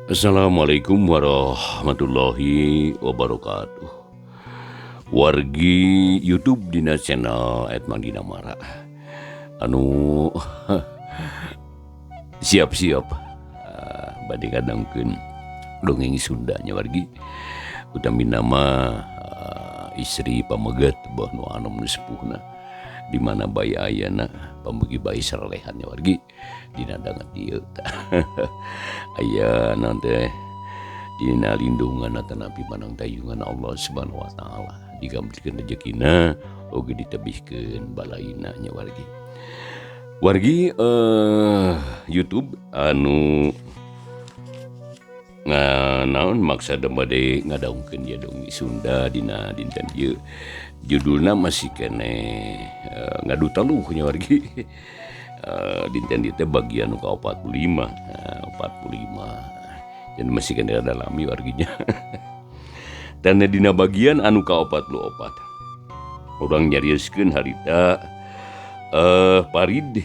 Assalamualaikum warahmatullahi wabarakatuh. Wargi YouTube dina channel Edman Dinamara anu siap-siap bade ngadangkeun dongeng Sundanya wargi, utami nama istri pameget bah nu anom nu sepuhna di mana bae ayana pamugi bae saralehannya wargi dina danget ieu aya naon teh dina lindungan atanapi manang tayungan Allah Subhanahu wa taala, digambilkeun rejekina oge ditebihkeun balaina nya wargi. Wargi YouTube anu naon maksad bade ngadaungkeun ieu dongeng Sunda dina dinten ieu, judulna masih keneh ngadu teluh nya wargi. Dinten ieu teh bagian nu ka-45, 45. Dan masih keneh rada lami warginya. Dan dina bagian anu ka-44 urang nyarioskeun harita Parid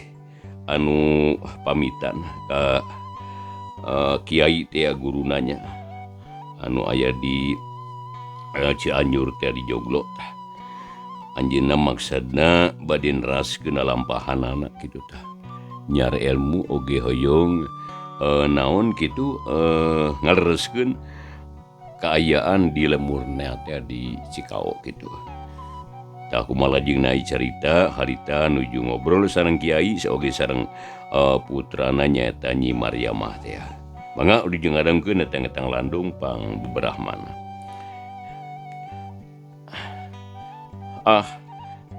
anu pamitan ka Kiai teh gurunanya anu aya di Cianjur teh di Joglo. Anjeunna maksadna bade neraskeun lampahanana kitu tah, nyar ilmu oge hoyong naon kitu ngalereskeun kaayaan di lemurna teh di Cikao kitu. Tah kumaha lajengna carita harita nuju ngobrol sareng kiai oge sareng putrana nyaeta Nyi Maryamah teh. Mangga ujung ngadangkeun etang-etang landung pang beberahmana. Ah,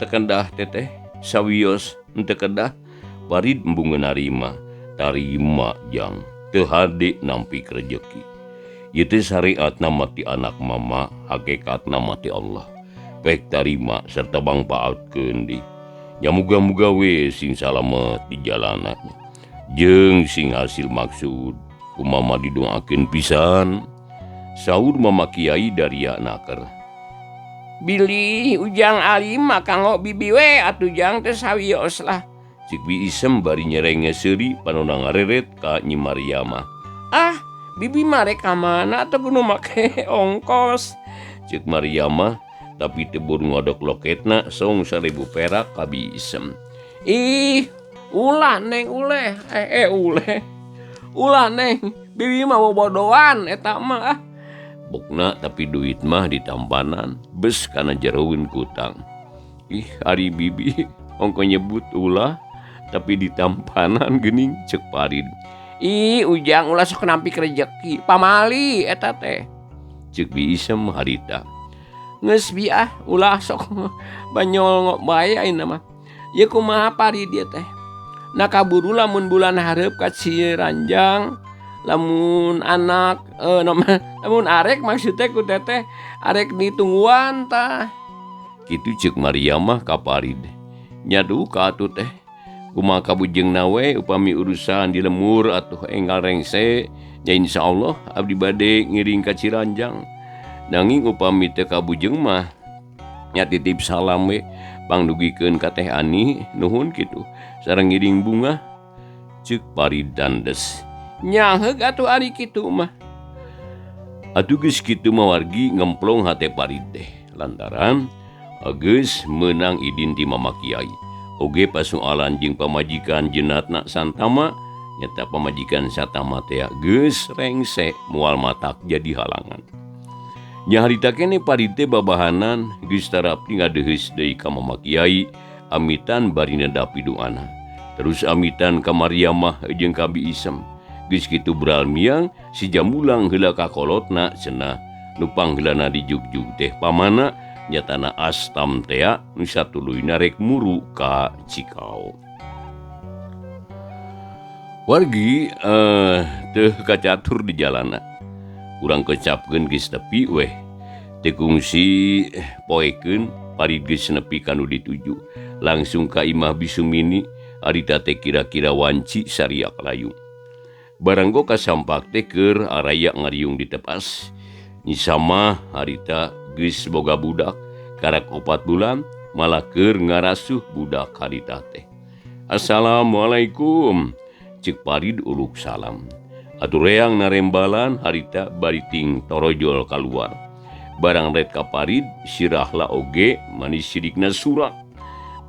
tekendah teteh sawios henteu kedah Parid embungeun narima tarima jang teu hade nampi rejeki. Ieu teh syariatna mati anak mama, hakikatna mati Allah. Pek tarima serta mangpaatkeun di. Nya muga-muga we sing salamet di jalana. Jeung sing hasil maksud ku mama didoakeun pisan. Saur mama kiai daria naker. Bilih Ujang alim mah kanggo bibi we atuh jang teh sawios lah. Cik Bi Isem bari nyerenge seuri panona ngareret ka Nyi Maryamah. Ah, bibi mah rek ka mana atuh kudu make ongkos. Cik Maryamah tapi teu buru ngodok loketna song 1000 perak ka Bi Isem. Ih, ulah neng uleh, uleh. Ulah neng, bibi mah bobodoan eta mah ah. Bokna tapi duit mah ditampanan bes kana jeroeun kutang. Ih, ari bibi ongko nyebut ulah tapi ditampanan geuning ceuk Parid. Ih, Ujang ulah sok nampi rejeki, pamali eta teh. Ceuk Bi Isem harita. Geus bi ah, ulah sok banyol bae ayeuna mah. Ieu kumaha Parid ieu teh? Na kaburu lamun bulan hareup ka Ciranjang, lamun anak lamun arek maksudnya ku teteh arek ditungguan tah. Kitu ceuk Maryamah ka Parid. Nya duka atuh teh. Kumaha kabujengna we upami urusan di lemur atuh enggal rengse, nya insyaallah abdi bade ngiring ka Ciranjang. Nanging upami teu kabujeng mah nya titip salam we pangdugikeun ka Teh Ani nuhun kitu sareng ngiring bunga. Ceuk Parid dandes. Nyaheug atuh ari kitu mah. Atuh geus kitu mah wargi ngemplong hate Parid teh lantaran geus meunang idin ti Mama Kiai. Oge pasualan jeung pamajikan jenatna Santama, nyata pamajikan Satama teh geus rengse moal matak jadi halangan. Nya harita keneh Parid teh babahanan geus tarapti ngadeuheus deui ka Mama Kiai amitan bari nedapi doana. Terus amitan ka Maryamah jeung ka Bi Isem. Geus kitu beral miang si Jamulang heula ka kolotna cenah nu pangheulana dijugjug teh pamana nyatana Astam tea nu satuluyna rek muru ka Cikao. Wargi teu kacatur di jalana. Urang kecapkeun geus tepi weh. Teu kungsi poekeun Parid geus nepi ka nu dituju. Langsung ka imah Bisumini harita teh kira-kira wanci sariak layu. Baranggo kasampak teh keur araya ngariung ditepas. Nyi Samah harita geus boga budak karak 4 bulan malah keur ngarasuh budak harita teh. Assalamualaikum, ceuk Parid uluk salam. Atuh reang narembalan harita bari ting torojol kaluar. Barang ret ka Parid sirahla oge manis sirikna surak.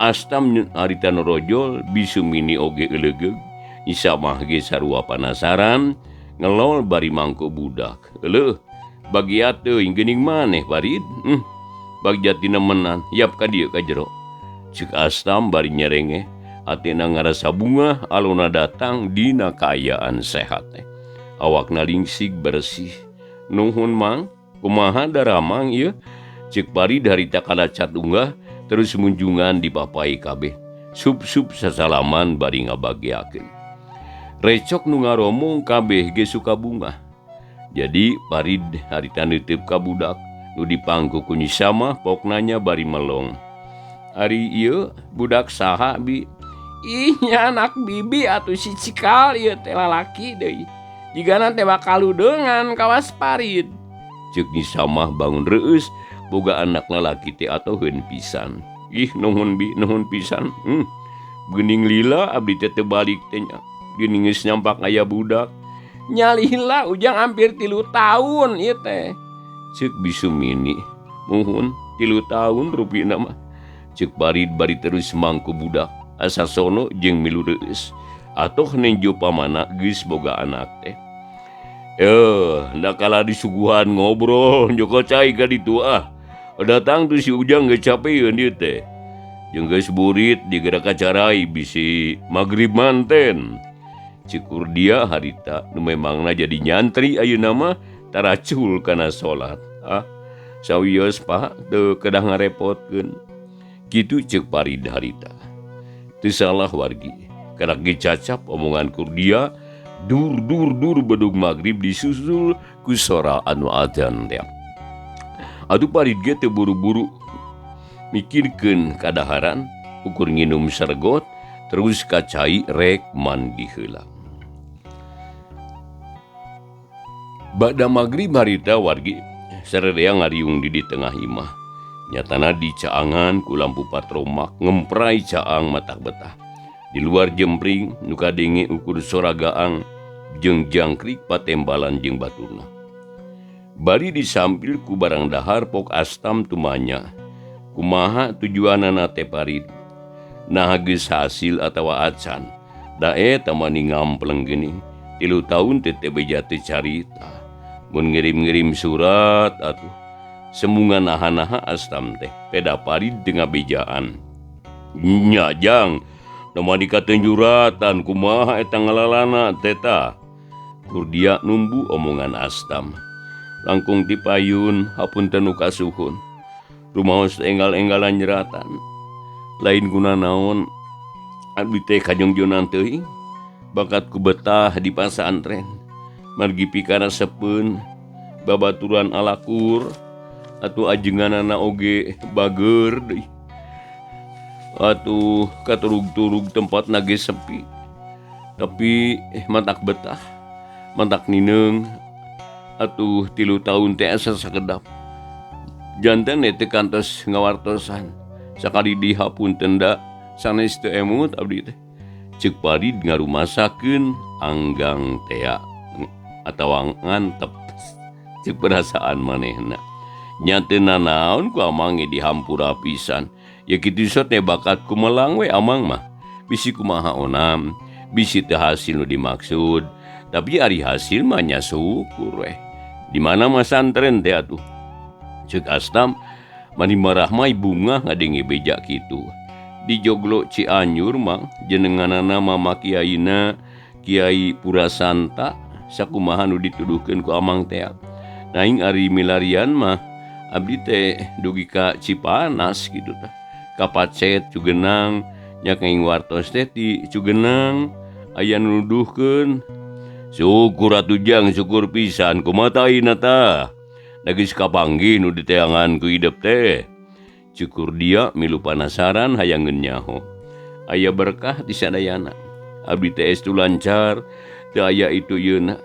Astam harita norojol bisu mini oge eulegeug. Isamah ge sarua panasaran ngelol bari mangku budak. Euleuh bagia teuing geuning maneh Parid. Bagja tina menan yap ka dieu ka jero. Ceuk Astam bari nyerenge atina ngarasa bungah alona datang dina kaayaan sehat teh. Awakna lingsig bersih. Nuhun mang, kumaha daramang ieu? Ceuk Parid harita kalacat unggah terus munjungan dipapai kabeh. Sup-sup sasalaman bari ngabagiakeun. Recok nu ngaromong kabeh ge suka bungah. Jadi Parid harita neuteup ka budak nu dipangku ku Nyi Samah poknanya bari melong. Ari ieu budak saha bi? Ih nya anak bibi atuh si Cikal ieu teh lalaki deui. Jigana teh bakal ludeungan kawas Parid. Ceuk Nyi Samah bangun reueus boga anak lalaki teh atoheun pisan. Ih nuhun bi, nuhun pisan. Geuning lila abdi teh teu balik teh nya. Geuning geus nyampak aya budak. Nya lila ujang hampir 3 tahun ieu teh. Ceuk bisu mini. Muhun 3 tahun rupina mah. Ceuk Parid bari terus mangku budak. Asa sono jeung milu reueus. Atoh nenjo pamana geus boga anak teh. Ndakala disuguhan ngobrol Joko cai ka ditu ah. Datang tuh si Ujang geus capeun ieu teh. Jeung geus burit digerak kacarai bisi magrib manten. Cikur dia harita nu memangna jadi nyantri ayeuna mah taracul kana salat. Ah, sawios Pak teu kedah ngarepotkeun. Kitu ceuk Parid harita. Teu salah wargi. Karak ge cacap omongan Kurdia dur dur dur bedug magrib disusul ku sora anu adzan teh. Atuh Parid ge teu buru-buru mikirkeun kadaharan, ukur nginum sergot terus ka cai rek mandi heula. Bada magrib harita wargi sarerea ngariung di tengah imah. Nyatana dicaangan ku lampu patromak ngemprai caang matak betah. Di luar jempring nu kadenge ukur sora gaang jeung jangkrik patembalan jeung baturna. Bari disampil ku barang dahar pok Astam tumanya. Kumaha tujuanana teh Parid? Naha geus hasil atawa acan? Da eta mah ngampleng geuning. 3 tahun teh teu beja teu carita. Mun ngirim-ngirim surat atuh semunga naha-naha Astam teh peda Parid teu ngabejaan. Nya jang, da mah dikatenjuratan kumaha eta ngalalana teh tah. Kurdia numbu omongan Astam. Langkung ti payun hapunten nu kasuhun. Rumaos enggal-enggalan nyeratan. Lain guna naon abdi teh kajongjonan teuing. Bakat ku betah di pasantren. Margi pikara sepeun babaturan alakur atuh ajenganana oge bager deui. Atuh katurug-turug tempat nage sepi. Tapi matak betah, matak nineung. Atuh 3 tahun teh asa sakedap. Janten teh kantos ngawartosan. Sakali dihapunten da sanes teu emut abdi teh. Ceuk Parid ngarumasakeun anggang tea atawa ngantep. Ceuk perasaan manehna. Nya teu nanaon ku amang ge dihampura pisan. Ya kitu sok teh bakat ku melang we amang mah. Bisi kumaha onam, bisi teu hasil nu dimaksud. Tapi ari hasil mah nya syukur we. Di mana mah santren teh atuh? Ceuk Astam mani marah mah bungah ngadenge beja kitu. Di Joglo Cianjur mah jenenganana mama kiaina Kiai Purasanta sakumaha nu dituduhkeun ku amang teh. Naing ari milarian mah abdi teh dugi ka Cipanas kitu tah. Ka Pacet Cugenang nya kaing wartos teh ti Cugenang aya nu nuduhkeun. Syukur atuh jang, syukur pisan kumaha taina tah. Da geus kapanggih nu diteangan ku idep teh. Cukur dia milu panasaran hayangeun nyaho. Aya berkah di sadayana. Abdi teh estu lancar, teu aya itu yeuna.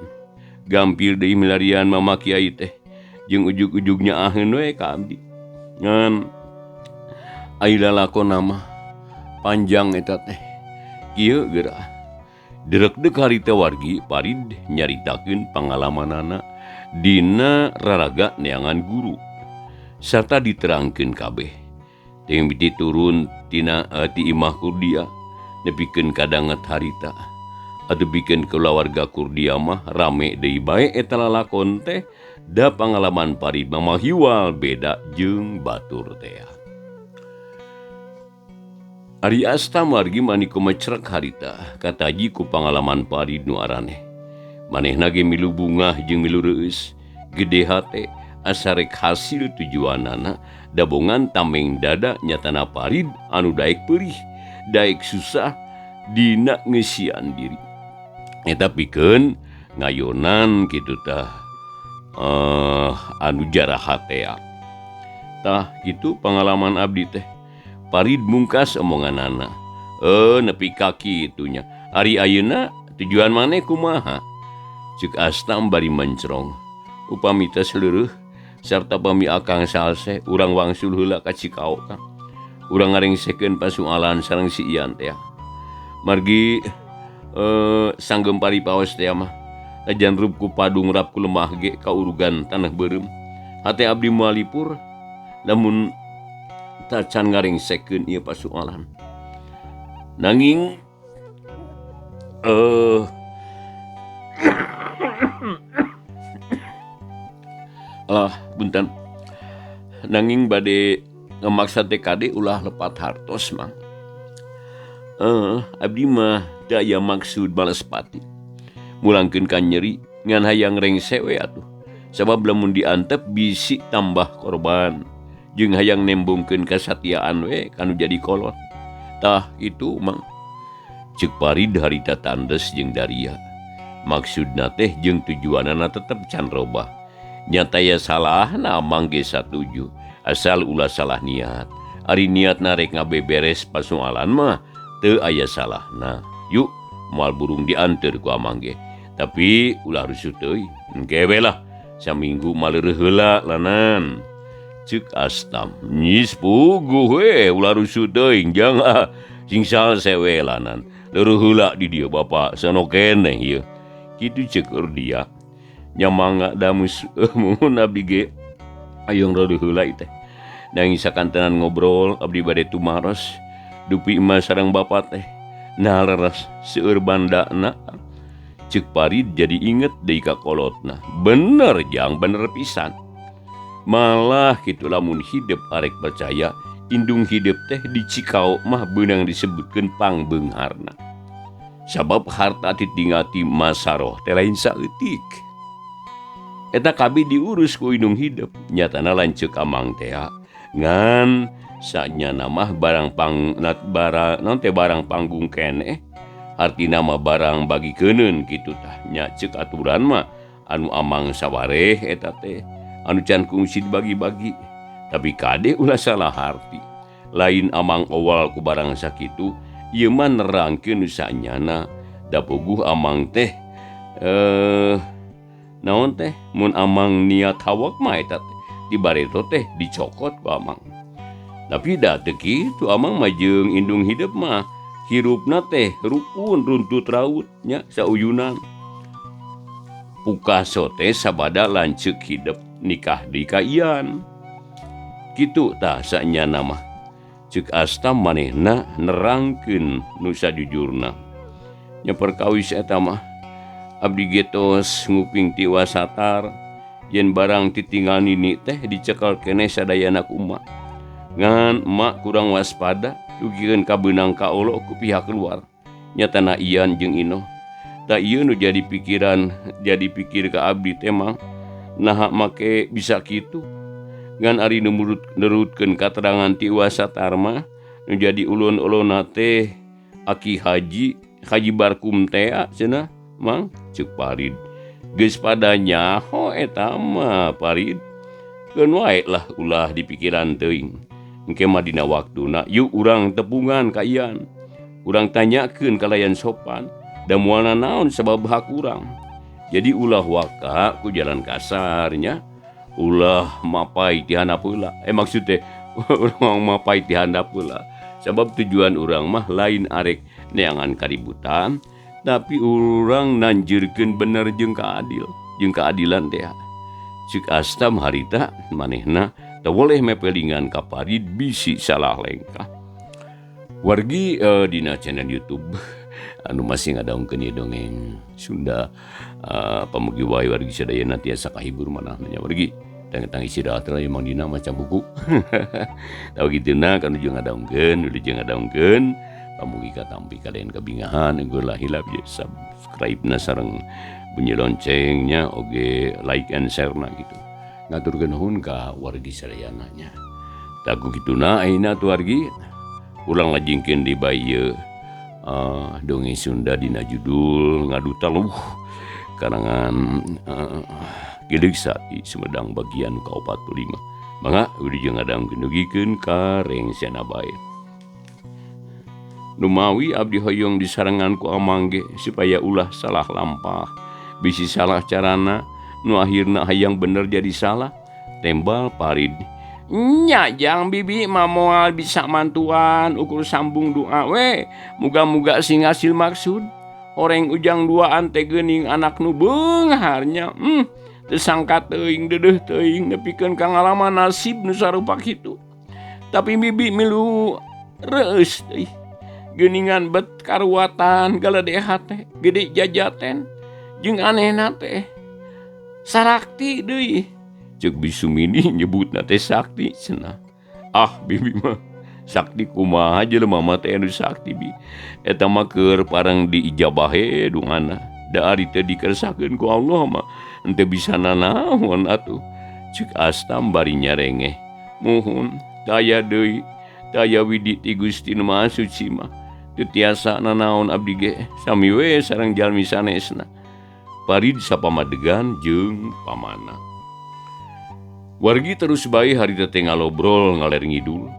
Gampil deui milarian mama kiai teh. Jeung ujug-ujugnya aheun we ka abdi. Ngan ai lalakon mah panjang eta teh. Kieu geura. Direkdek harita wargi Parid nyaritakeun pangalamanana dina raraga neangan guru sarta diterangkeun kabeh. Teu miti turun tina ti imah Kurdia nepikeun kadanget harita. Atuh pikeun kulawarga Kurdia mah rame deui bae eta lalakon teh da pangalaman Parid mah mahiwal beda jeung batur teh. Ari Asta margi mani kumecrek harita kataji ku pangalaman Parid nu araneh. Manehna ge milu bungah jeung milu reueus, gede hate asa rek hasil tujuanana dabongan tameng dada nyatana Parid anu daek peurih, daek susah dina ngeusian diri. Eta pikeun ngayonan kitu tah anu jarahat tea. Tah kitu pangalaman abdi teh. Parid mungkas omonganana. Nepi kaki itunya. Ari ayeuna tujuan maneh kumaha? Ceuk Astam bari mencrong. Upami teh leureih sarta pami akang salse urang wangsul heula ka Cikao Kang. Urang ngarengsekeun pasualan sareng si Ian teh. Margi sanggem paripaos teh mah. Najan rup ku padung rap ku lemah ge kaurugan tanah beureum. Hate abdi moal lipur lamun tacan ngarengsekeun ieu pasualan. Nanging alah punten. Nanging bade ngamaksa TKD ulah lepat hartos mang. Abdi mah teu aya maksud bales pati. Mulangkeun ka nyeri ngan hayang rengse we atuh. Sabab lamun diantep bisi tambah korban. Jeung hayang nembongkeun kasatiaan we kanu jadi kolot. Tah itu mang. Ceuk Parid harita tandes jeung daria. Maksudna teh jeung tujuanana tetep can robah. Nyata ya salahna amang ge satuju. Asal ulah salah niat. Ari niatna rek ngabeberes pasualan mah teu aya salahna. Yuk moal burung dianteur ku amang ge. Tapi ulah rusuh teuing. Engke we lah saminggu maleureut heula lanan. Ceuk Astam, nyis puguh we ulah rusuh teuing jang ah sing salse we lanan. Leureut heula di dieu bapa sono keneh ieu. Kitu ceuk Urdia. Nya mangga da mun abdi ge ayong leureut heula teh. Nanging sakantenan ngobrol abdi bade tumaros dupi imah sareng bapa teh. Nah leres seueur bandana. Ceuk Parid jadi inget deui ka kolotna. Bener jang bener pisan. Malah kitu lamun hidup arek percaya indung hidup teh di Cikao mah beunang disebutkeun pangbeungharna. Sabab harta titinggal ti masaroh teh lain saeutik. Eta kabeh diurus ku indung hidup. Nyatana lanceuk amang teh ngan sanyana mah barang pang nat bara naon teh barang panggung keneh. Artina mah barang bagi keuneun kitu tah nya ceuk aturan mah anu amang sawareh eta teh. Anu can kungsi dibagi-bagi. Tapi kade ulah salah harti. Lain amang awal ku barang sakitu, ieu mah nerangkeun nu sanyana. Da puguh amang teh naon teh mun amang niat hawak mah eta teh di bareto teh dicokot ku amang. Tapi da teu kitu amang mah jeung indung hidup mah hirupna teh rukun runtut raut nya sauyunan. Pukaso teh sabada lanceuk hidup nikah di kaian. Kitu tah sanyana mah. Ceuk Asta manehna nerangkeun nu sajujurna. Nya perkawis eta mah abdi ge tos nguping ti wasatar yen barang titinggal nini teh dicekel keneh sadayana ku emak. Ngan emak kurang waspada dugikeun kabeunang kaolo ku pihak luar. Nyatana Ian jeung Inoh. Tah ieu nu jadi pikiran jadi pikir ka abdi teh mah. Naha make bisa kitu ngan ari nu nurutkeun katerangan ti wasatar mah nu jadi ulun-ulunna teh Aki Haji Haji Barkum teh cenah mang ceuk Parid geus pada nyaho eta mah Parid keun wae lah ulah dipikiran teuing engke mah dina waktuna yuk urang tepungan ka Ian urang tanyakeun kalayan sopan da moal nanaon sabab hak urang. Jadi ulah waka ku jalan kasarnya, ulah mapai ti handap heula. Maksud teh urang mapai ti handap heula. Sabab tujuan urang mah lain arek neangan kaributan, Tapi urang nanjirkeun bener jeung kaadil jeung keadilan teh. Cek Astam harita manehna teu boleh mepelingan ka Parid bisi salah lengkah. Wargi dina channel YouTube anu masih ngadongkeun ieu dongeng Sunda pamugi wae wargi sadayana tiasa kahibur manahna nya wargi. Tang-tang istirahat lah emang dina maca buku. Tahu gituna kan ujung ngadongkeun, ujung ngadongkeun. Pamugi katampi kalian kabingahan eueuh hilap ya subscribe na sareng bunyi loncengnya oge like and share na gitu. Ngaturkeun nuhun ka wargi sadayana nya. Taku gituna ayeuna tuh wargi ulang lajengkeun di bae ieu dongeng Sunda dina judul Ngadu Taluh karangan Gilig Sati Sumedang bagian ka-45. Mangga wilujeng ngadangkeun dugikeun ka rengsena bae. Numawi abdi hoyong disarengan ku amang ge supaya ulah salah lampah. Bisi salah carana nu akhirna hayang bener jadi salah. Tembal Parid. Nya jang bibi mah moal bisa mantuan ukur sambung doa we. Muga-muga sing hasil maksud. Horeng ujang duaan teh geuning anak nu beungharnya. Teu sangka teuing deudeuh teuing nepikeun ka ngalaman nasib nu sarupa kitu. Tapi bibi milu reueus teuing. Geuningan bet karuatan galedeha teh gede jajaten jeung anehna teh sarakti deui. Ceuk Bisumini nyebutna teh sakti cenah. Ah bibi mah sakti kumaha jelema mah teh anu sakti bi. Eta mah keur parang diijabah he dungana. Da ari teh dikersakeun ku Allah mah henteu bisa nanaon atuh. Ceuk Astam bari nyarengeh. Muhun daya deui daya widi ti Gusti Nu Maha Suci mah teu tiasa nanaon abdi ge sami we sareng jalmi sanesna. Parid sapamadegan jeung pamana. Wargi terus bae harita teh ngalobrol ngaler ngidul.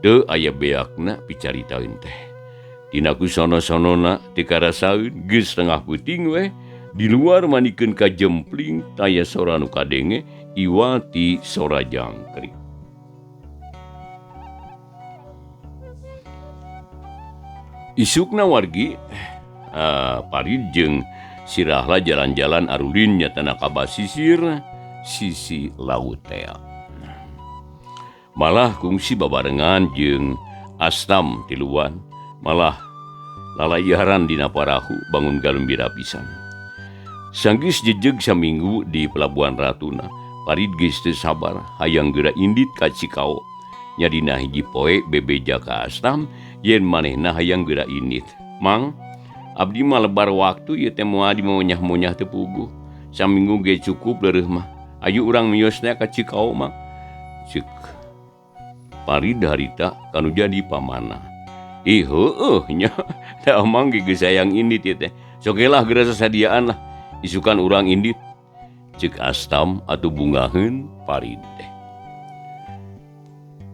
Teu aya beakna picaritaeun teh. Dina ku sono-sonona teu karasaeun geus tengah peuting we di luar manikeun ka jempling taya sora nu kadenge iwa ti sora jangkrik. Isukna wargi Parid jeung sirahla jalan-jalan arulin nyatana ka basisir sisi laut tea. Malah kungsi babarengan jeung Astam tiluan, malah lalayaran dina parahu bangun galumbira pisan. Sanggis jejeg saminggu di Pelabuhan Ratuna, Parid geus teu sabar hayang geura indit ka Cikao. Nyadina hiji poe bebeja ka Astam yen manehna hayang geura indit. Mang, abdi mah lebar waktu ieu teh moal dimonyah-monyah teu puguh. Saminggu ge cukup leureuh mah. Ayu urang miosna ka Cikao mah. Ceuk Parid harita kanu jadi pamana. Ih heueuh nya. Da amang ge geus hayang indit ieu teh. Sok lah geura sasadiaan lah. Isukan urang indit. Ceuk Astam atuh bungaheun Parid teh.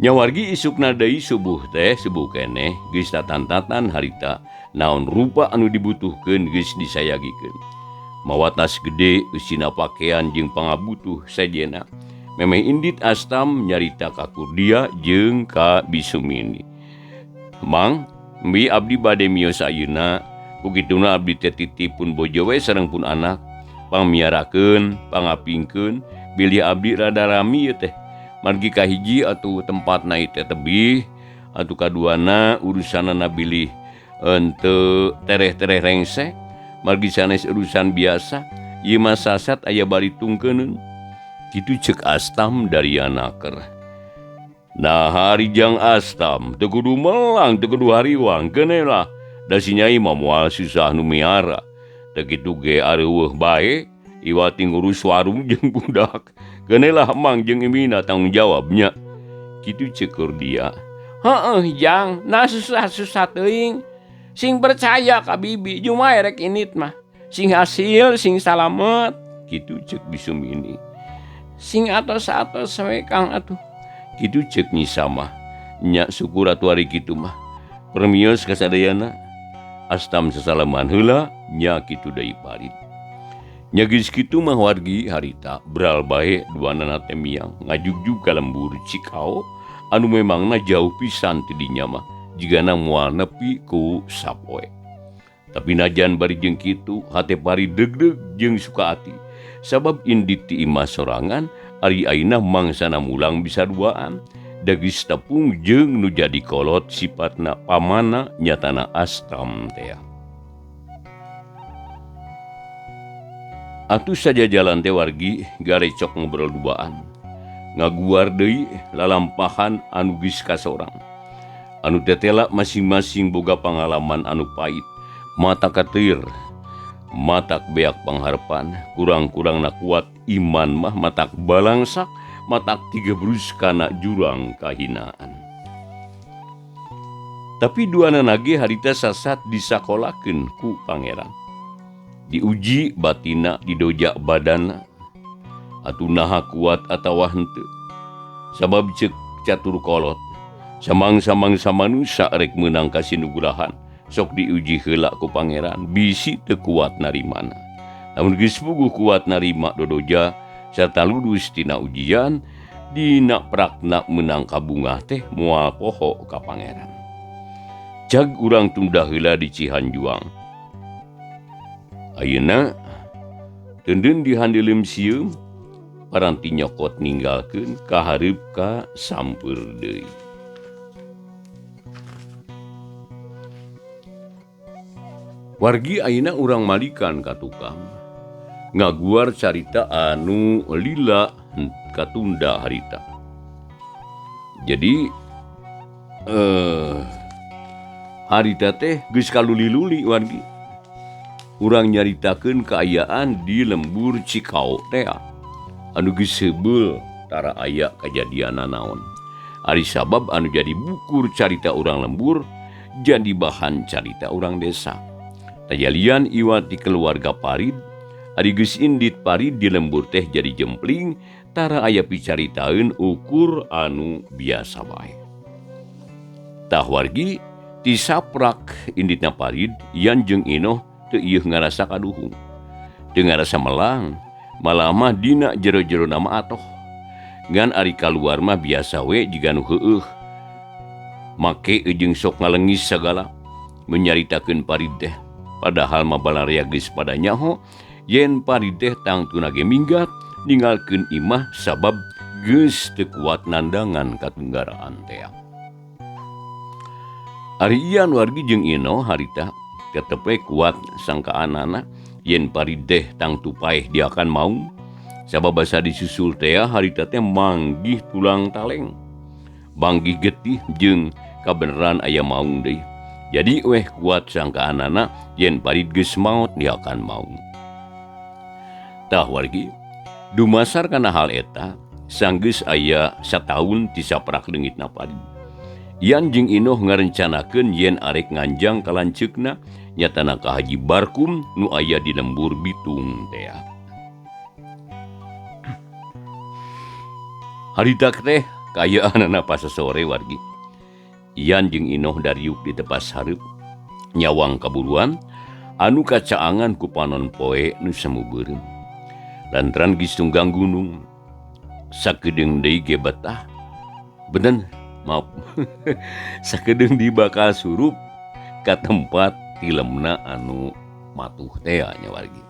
Nyawargi isukna deui subuh teh subuh keneh geus tatan-tatan harita naon rupa anu dibutuhkeun geus disayagikeun. Mawa tas gede eusina pakean jeung pangabutuh sajena. Memeh indit Astam nyarita ka Kurdia jeung ka Bisumini. Mang, mi abdi bade mios ayeuna, ku kituna abdi teh titipun bojo we sareng pun anak, pangmiarakeun, pangapingkeun, bilih abdi rada rami ieu teh. Margi kahiji atuh tempatna ieu teh tebih, atuh kaduana urusanana bilih henteu tereh-tereh rengsek, margi sanes urusan biasa, ieu mah sasat aya bari tungkeuneun. Kitu ceuk Astam dari anaker. Nah hari jang Astam teu kudu melang teu kudu hariwang keuneh lah. Da si nyai mah moal susah nu miara. Teu kitu ge areuweuh bae iwati ngurus warung jeung budak. Keuneh lah mang jeung imina tanggung jawabnya. Kitu ceuk Kurdia. Heueuh jang, nah susah-susah teuing. Sing percaya ka bibi jumae rek indit mah. Sing hasil sing salamet. Kitu ceuk Bisumini. Sing atos-atos we Kang atuh. Kitu ceuk Nyi Samah. Nya syukur atuh ari kitu mah. Permios kasadayana. Astam sasalaman heula nya kitu deui Parid. Nya geus kitu mah wargi harita bral bae duanana teh miang ngajugjug ka lembur Cikao anu memangna jauh pisan ti dinya mah jigana moal nepi ku sapoe. Tapi najan bari jeung kitu hate Parid deg-deg jeung suka ati. Sabab indit ti imah sorangan ari ayeuna mangsana mulang bisa duaan. Dagis tepung jeung nu jadi kolot sifatna pamana nyatana astam teh. Atuh saja jalan teh wargi garecok ngobrol duaan. Ngaguar deui lalampahan anu geus kasorang. Anu tetela masing-masing boga pangalaman anu pahit. Mata katir, matak beak pangharpan, kurang-kurang na kuat iman mah matak balangsak, matak tigebrus kana jurang kahinaan. Tapi duanana ge harita sasat disakolakeun ku pangeran. Diuji batina, didojak badana, atuh naha kuat atawa henteu. Sabab ceuk catur kolot, samang-samang samanusa rek meunang kasinugrahan. Sok diuji heula ku pangeran bisi teu kuat narimana. Lamun geus puguh kuat narima dodoja sarta lulus tina ujian, dina prakna meunang kabungah teh moal poho ka pangeran. Jag urang tunda heula di Cihanjuang. Ayeuna teundeun di handelem sieum paranti nyokot ninggalkeun kahareup ka sampeur deui. Wargi ayeuna urang malikan ka tukang ngaguar carita anu lila katunda harita. Jadi harita teh geus kaluli-luli wargi. Urang nyaritakeun kaayaan di lembur Cikao teh anu geus heubeul tara aya kajadian naon. Ari sabab anu jadi bukur carita urang lembur jadi bahan carita urang desa. Tajalian iwat di keluarga Parid, ari geus indit Parid di lembur teh jadi jempling, tara aya picaritaeun ukur anu biasa wae. Tah wargi tisaprak inditna Parid, Yan jeung Inoh teu ieuh ngarasa kaduhung. Teu ngarasa melang, malah mah dina jero-jero nama atoh. Ngan ari kaluar mah biasa we jiga nu heueuh. Make jeung sok ngalengis sagala menyaritakeun Parid teh. Padahal mah balarea geus pada nyaho yen Parid teh tangtuna ge minggat ninggalkeun imah sabab geus teu kuat nandangan katunggaraan teh. Ari Ian wargi jeung Ino harita tetep we kuat sangkaanana yen Parid teh tangtu paeh diakan maung. Sabab basa disusul teh harita teh manggih tulang taleng. Manggih getih jeung kabeneran aya maung deui. Jadi weh kuat sangkaanana yen Parid geus maot diakan maung. Tah wargi dumasar kana hal eta sanggeus aya sataun ti saprak leungitna Parid. Yan jeung Inoh ngarencanakeun yen arek nganjang ka lanceukna nyatana ka Haji Barkum nu aya di lembur Bitung teh. Harita teh kaayaanana pasasore wargi. Ian jeung Inoh dariuk di tepas hareup nyawang kaburuan anu kacaangan ku panon poe nu semu beureum. Lantaran geus tunggang gunung sakedeung deui ge betah. Benen maaf. Sakedeung di bakal surup ka tempat tilemna anu matuh teh nya wargi.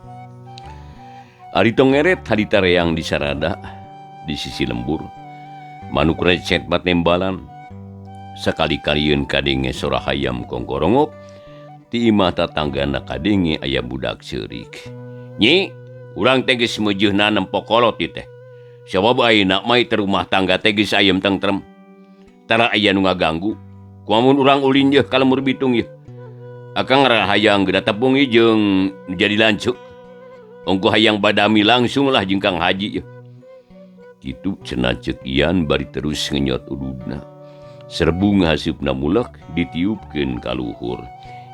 Ari tong ngeret harita reang di sarada di sisi lembur. Manuk recet batembalan. Sakali-kalieun kadenge sora hayam kongkorongok ti imah tatanggana kadenge aya budak ceurik. Nyi, urang teh geus meujeuhna nempo kolot ieu teh. Sabab ayeuna mah ieu rumah tangga teh geus ayem tentrem. Tara aya nu ngaganggu. Kumaha mun urang ulin yeuh ka lembur Bitung yeuh. Akang rahayang geuna tepung ieu jeung jadi lanceuk. Ongko hayang badami langsung lah jeung Kang Haji yeuh. Kitu cenah ceuk Ian bari terus ngenyot ududna. Serbung hasupna mulek ditiupkeun ka luhur.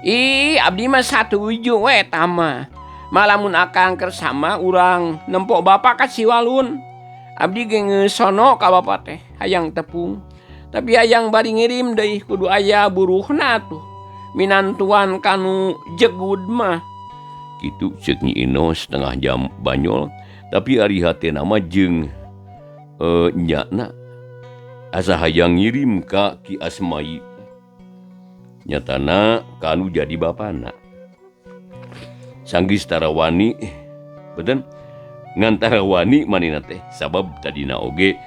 Ih, abdi mah satuju we eta mah. Malamun akang kersama urang nempok bapak ka Siwalun. Abdi ge geus sono ka bapak teh hayang tepung. Tapi hayang bari ngirim deui kudu aya buruhna tuh. Minantuan kanu jegud mah. Kitu ceuk Nyi Ino setengah jam banyol, tapi ari hatena mah jeung nyana asa hayang ngirim ka Ki Asmai. Nyatana kanu jadi bapana. Sanggis tarawani beten ngan tarawani manehna teh sabab tadina oge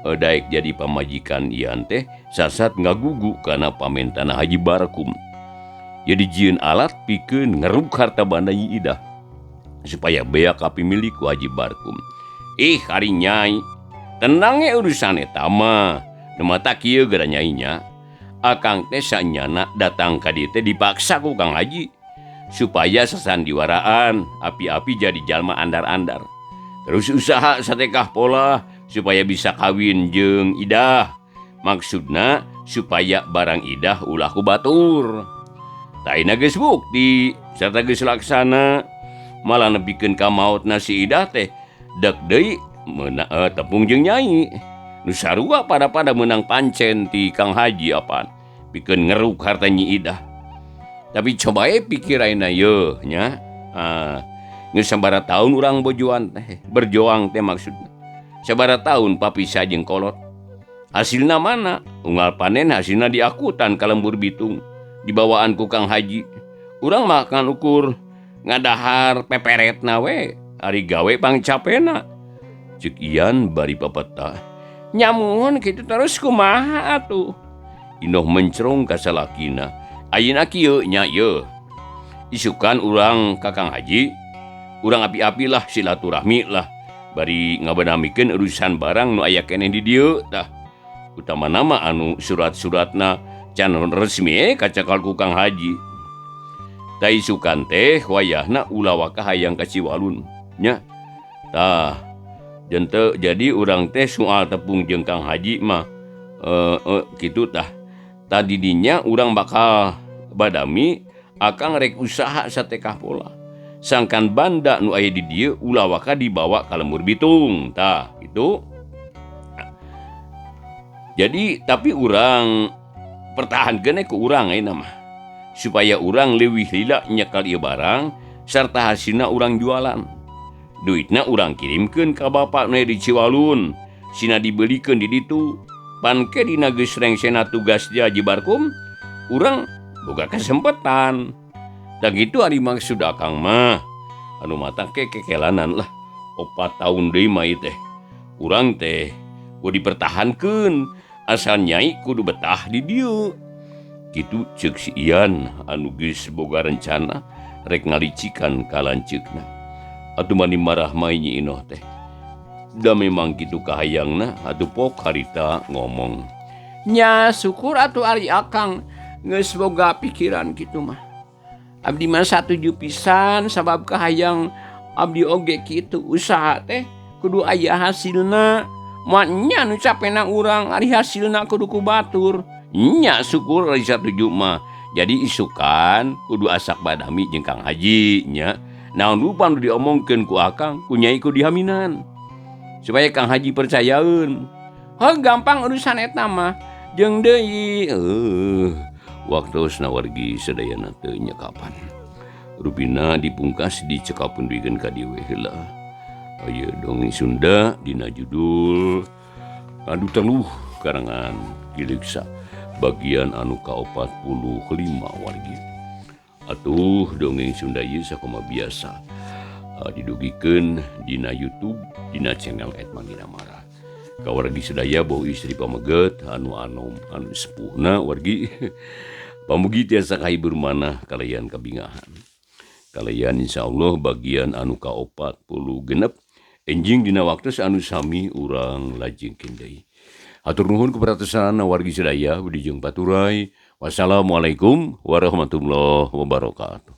daek jadi pamajikan Ian teh sasat ngagugu kana pamentana Haji Barkum. Jadi jieun alat pikeun ngeruk harta banda Nyi Idah supaya bea kapimilik ku Haji Barkum. Ih ari Nyai, tenang ge urusan eta mah. Nu mata kieu geura Nyai nya. Akang teh sanyana datang ka dieu teh dipaksa ku Kang Haji supaya sasandiwaraan api-api jadi jalma andar-andar. Terus usaha satekah pola supaya bisa kawin jeung Idah. Maksudna supaya barang Idah ulah ku batur. Taina geus bukti sarta geus laksana malah nepikeun ka maotna si Idah teh dek deui meuna tepung jeung Nyai. Nu sarua pada-pada meunang pancen ti Kang Haji apaan pikeun ngeruk harta Nyi Idah. Tapi coba pikir ayeuna yeuh nya. Geus sabaraha tahun urang bojoan teh, berjuang teh maksudna. Sabaraha tahun papisah jeung kolot. Hasilna mana? Unggal panen hasilna diakutan ka lembur Bitung, dibawaan ku Kang Haji. Urang mah kan ukur ngadahar peperetna we, ari gawe pangcapena. Ceuk Ian bari papeta. Nyamun kitu terus kumaha atuh? Inoh mencrong ka salakina. Ayeuna kieu nya yeuh. Isukan urang ka Kang Haji, urang api-api lah silaturahmi lah bari ngabenamikeun urusan barang nu aya keneh di dieu tah. Utamana mah anu surat-suratna can resmi kacakal ku Kang Haji. Tah isukan teh wayahna ulah waka hayang ka Ciwalun nya. Tah jente jadi urang teh soal tepung jeung Kang Haji mah kitu tah. Tadi dinya urang bakal badami akang rek usaha satekah pola. Sangkan banda nu aya di dieu ulah waka dibawa ka lembur Bitung tah gitu. Jadi tapi urang pertahankeun ku urang ayeuna mah supaya urang leuwih lila nyekal ieu barang sarta hasilna urang jualan. Duitna urang kirimkeun ka bapak nu di Ciwalun, sina dibelikeun di ditu. Panke dina geus rengsena tugas di Haji Barkum, urang boga kesempatan. Da gitu ari maksud akang mah. Anu mata ke kekelanan lah. 4 tahun deui mah ieu teh. Urang teh kudu dipertahankeun, asal Nyai kudu betah di dieu. Kitu ceuk si Ian anu geus boga rencana rek ngalicikan ka lanceukna. Atuh mani marah mah Nyi Inoh teh. Da memang kitu kahayangna atuh pok harita ngomong. Nya syukur atuh ari akang geus boga pikiran kitu mah. Abdi mah satuju pisan sabab kahayang abdi oge kitu usaha teh kudu aya hasilna. Moal nya nu capena urang ari hasilna kudu ku batur. Nya syukur ari satuju mah. Jadi isukan kudu asak badami jeung Kang Haji nya. Naon rupa nu diomongkeun ku akang ku Nyai ku dihaminan. Supaya Kang Haji percayaeun. Heuh gampang urusan eta mah. Jeung deui waktosna wargi sadayana teu nya kapan. Rupina dipungkas dicekapkeun duikeun ka dieu we heula. Aya dongeng Sunda dina judul Adu Teluh karangan Ki Leuksa bagian anu ka-45 wargi. Atuh dongeng Sunda ieu sakumaha biasa didugikeun dina YouTube dina channel @manginamara. Ka wargi sadaya bau istri pameget anu anom anu sepuhna wargi. Pamugi tiasa kahibur manah kalayan kabingahan. Kalayan insyaallah bagian anu ka-46 enjing dina waktu anu sami urang lajengkeun deui. Hatur nuhun keperhatosan wargi sadaya budi jeung paturay. Wassalamualaikum warahmatullahi wabarakatuh.